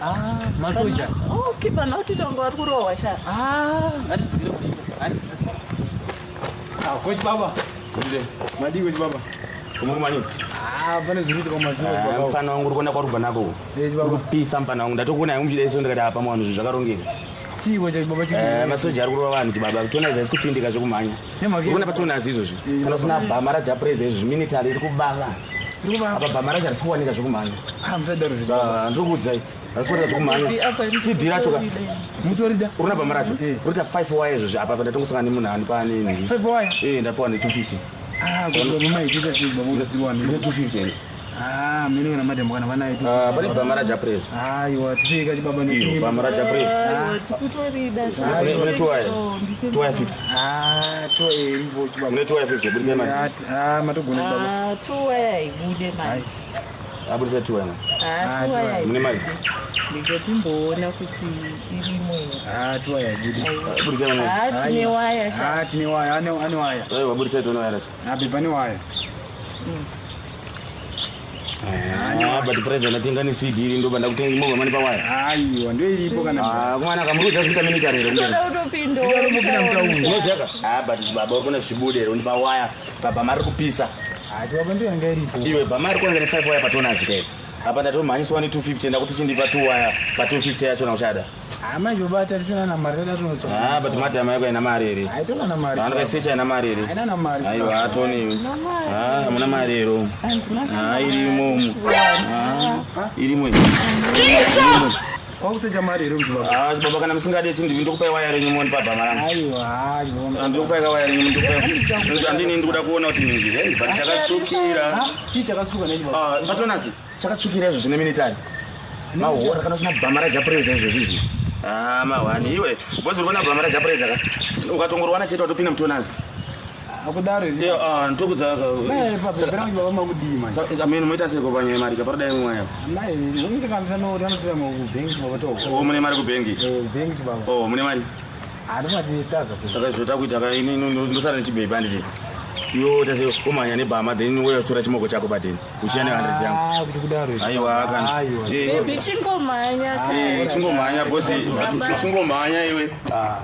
Ah, masoja. Okay, vanhu vakutoita kunge vari kurohwa sha. Ah, ngatidzokere kumashure. Ah, coach baba. Madii coach baba? Kumanya. Ah, pane zviri kuitika kumashure Ah, baba. mfana wangu uri kuona kwari kubva nako. Eh, chibaba. Kupisa mfana wangu ndatokuona yangu muchida iso ndikati apa mwanhu zvinhu zvakarongeka. Chii coach baba chii? Eh, masoja ari kurova vanhu chibaba tonazi haisi kupindika zvekumhanya. Nemhaka Uri kuona patonazi izvozvi. Eh, Kana usina bhama rajapreza izvozvi military iri kubava. Iri kubava. Apa bhama racho harisi kuwanika zvekumhanya. Ah, musadaro zvichi baba. Ah, ndiri kuudzai. Harisi kuwanika zvekumhanya. CD racho ka. Mutorida. Uri kuona bhama racho? Eh. Uri kuita 5 wire izvozvi apa ndatongosangana nemunhu anipa nini. 5 wire. Eh, ndapiwa ne 250. Ah, coach baba maichita sei baba kuti tiwane. Ne 250 ene. Ah, mene kana madam kana vanayo. Ah, pane bhama rajapreza. Aiwa, tipei kachibaba Iyo netumwe. bhama rajapreza. Aiwa, tikutorida Mune 2 wire. 250. Ah, to iripo chibaba. Mune 250 budisai mari. Ah, matogona chibaba. Ah, tuwaya haibude manje. Abudisai 2 wire. Ah, Ah, tuwaya Mune mari. Ndingatimboona kuti irimo here. Ah, tuwaya haibude. Budisai mari. Ah, tine waya sha. Ah, tine waya, ane waya. Aiwa budisai tone wire racho. Ah, beba ane waya. Ah, but president atenga ne CD iri ndobva ndakutenga mobva mani pawaya. Aiwa, ndo iripo kana. Ah, kumwana kamuruza zvikuita military here kumberi. Toda kutopinda. Toda kutopinda mutauni. Unoziva ka? Ah, but chibaba uri kuona zvichibuda here undipa waya. Baba mari kupisa. Ah, chibaba ndo yanga iripo. Iwe baba mari kuoneka ne 5 wire patonazi kai. Apa ndatomhanyiswa ne 250 ndakuti chindipa 2 wire pa 250 yacho na uchada. Ah, manje baba tarisina na mari tada tunotsvaka. Ah, but madam yako ina mari here. Haitona na mari. Andakaisecha ina mari here. Haina na mari. Aiwa, atoni. Ah, hamuna mari here. Ah, irimo. umu. Ah, irimo. Kwakusecha mari here kuti baba? Ah, baba kana musingade chinhu ndikupai waya renyu monipa bhama rangu. Aiwa, ah, chibaba. Ndikupai ka waya renyu ndikupai. Andini ndikuda kuona kuti ningi. Hey, but chakatsvukira. Ah, chii chakatsuka ne chibaba? Ah, patonasi chakatsvukira izvo zvine military. Mahora kana usina bhama rajapreza izvozvi izvi. Ah, mahwani iwe. Bozi uri kuona bhama rajapreza ka. Ukatongorwana chete watopinda mutonasi. Akudaro izvi. Iyo, ah, ndokudza ka. Mai, baba, baba baba makudii manje. Amene moita sei kopanya mari ka parodai mwaya. Mai, unenge kamisa no tanotora mu bank chibaba to. Oh, mune mari kubhengi. Eh, bank chibaba. Oh, mune mari. Handimati taza ku. Saka izvo takuita ka ini ndosara nechibhebhi handiti. Iwe woita sei womhanya nebhama then wouya uchitora chimoko chako padeni. Uchiya ne 100 yangu. Ah, kuti kudaro izvi. Aiwa kana. Aiwa. Eh, Baby chingomhanya. eh, chingomhanya bosi. Chingomhanya iwe. Ah.